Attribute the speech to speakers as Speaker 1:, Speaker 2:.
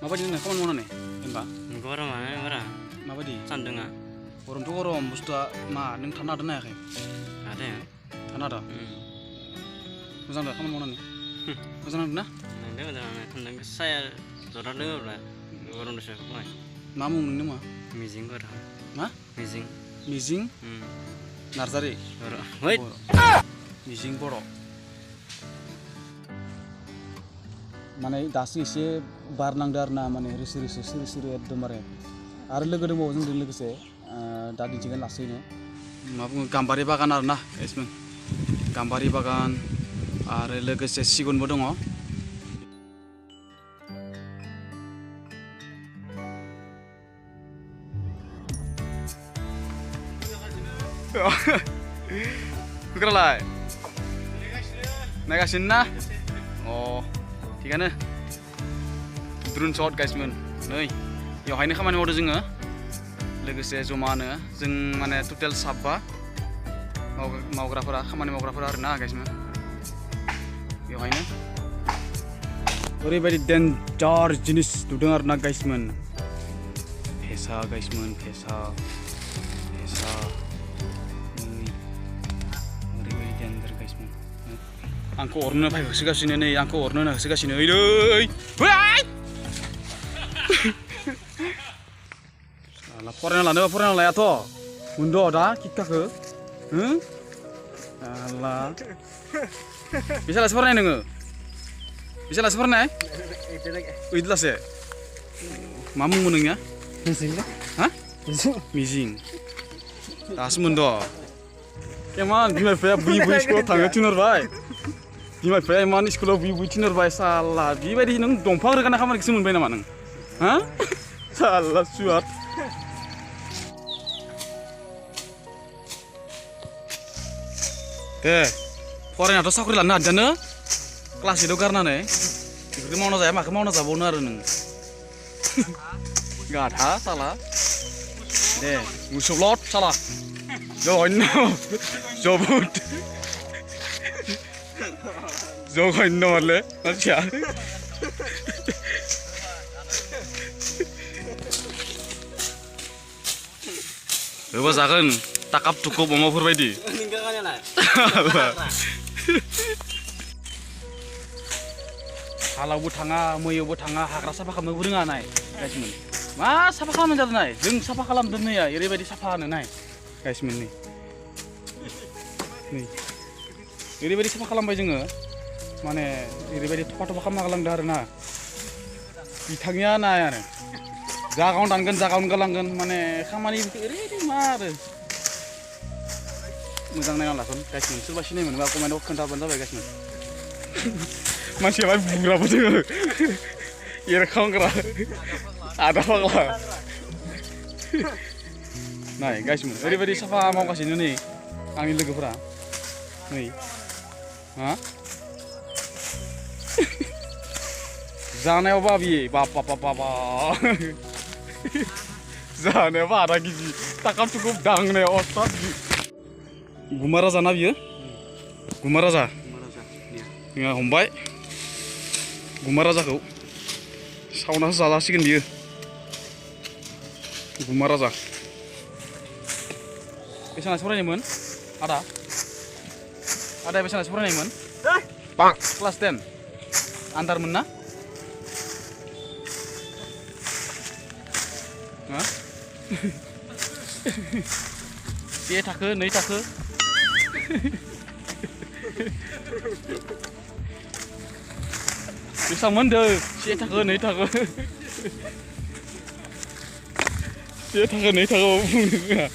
Speaker 1: माबायदि नोंना खामानि मावनानै जेनेबा
Speaker 2: गरमानो बारा
Speaker 1: माबायदि
Speaker 2: सान्दुङा
Speaker 1: गरमथ' गरम बुस्थुआ मा नों थानो हादों ना हायाखै
Speaker 2: आरो
Speaker 1: थानो हादों मोजां दा खामानि मावनानै मोजां नांदों ना
Speaker 2: नांदों मोजाङानो थांदों साया जरा दोङोब्ला गरम दसे फुङाव
Speaker 1: मा मुं नोंनि मा
Speaker 2: मिजिं बर'
Speaker 1: मा
Speaker 2: मिजिं
Speaker 1: मिजिं नार्जारि
Speaker 2: बर' वैट
Speaker 1: मिजिं बर' माने दासो एसे बार नांदो आरो ना माने रोसो रोसो सिरि सिरि एकदमबारे आरो लोगो दंबावो जोंजों लोगोसे दा दिन्थिगोन लासैनो मा बुङो गाम्बारि बागान आरो ना एसमोन गाम्बारि बागान आरो लोगोसे सिगुनबो दङ Kukralah. Naik na. Oh, थिगानो drone shot guys मोन नै बेवहायनो खामानि मावदों जोङो लोगोसे जमानो जों माने टटेल साबा मावग्राफोरा खामानि मावग्राफोरा आरोना guys मोन बेवहायनो ओरैबायदि डेन्जार जिनिस नुदों आरोना guys मोन फेसा guys मोन फेसा आंखौ अरनो फाय होसोगासिनो नै आंखौ अरनो होसोगासिनो ओइ साला फरायना लायाथ' मोनद' दा किक्काखो हो साला बेसालासो फरायनाय नोङो बेसालासो फरायनाय ओइदलासे मा मुंमोन नोंनिया हा मिजिं दासो मोनद' एमान बिमा बिफाया बुयै स्कुलाव थांनो थिनहरबाय बिमा बिफाया एमान स्कुलाव बुयै थिनहरबाय साला बेबायदि नों दंफां रोगानाय खामानिखौसो मोनबाय नामा नों हा साला सुवाद दे फरायनाथ' साख्रि लानो हादियानो क्लास 8आव गारनानै बेफोरखौ मावना जाया माखौ मावना जाबावनो आरो नों गाधा साला दे मुसुब्लद साला जघन्य जबुद जघन्य हरले मानसिया होबा जागोन ताकाप तुकुप अमाफोर बायदि हालावबो थाङा मैयावबो थाङा हाग्रा साफा खालामनोबो रोङा नाय गाइसमोन मा साफा खालामनाय जादों नाय जों साफा खालामदों नैया ओरैबायदि साफा होनो नाय गाइसमोन नै ओरैबायदि साफा खालामबाय जोङो माने ओरैबायदि थफा खालामना गालांदों आरो ना बिथांनिया नाय आरो जागावनो दानगोन जागावनो गालांगोन माने खामानि ओरैबायदि मा आरो मोजां नायना लासन गाइसमोन सोरबा सिनाय मोनबा कमेन्टआव खोन्थाबानो जाबाय गाइसमोन मानसिया मा बुग्राबो दोङो एरखांग्रा आदा फाग्ला नाय गाइसमोन ओरैबायदि साफा मावगासिनो नै आंनि लोगोफोरा नै हा जानायावबा बियो बाबा जानायावबा आधा केजि ताकाप तुकुप दांनायाव अस्ताद गुमा राजा ना बियो गुमा राजा जोंहा हमबाय गुमा राजाखौ सावनासो जाजासिगोन बियो गुमा राजा बेसांसो फरायनायमोन आदा बेसांसो फरायनायमोन क्लास 10 आन्दारमोन ना से थाखो नै थाखो बेसेबां मोनदों से थाखो नै थाखो से थाखो नै थाखो बुंनो रोङा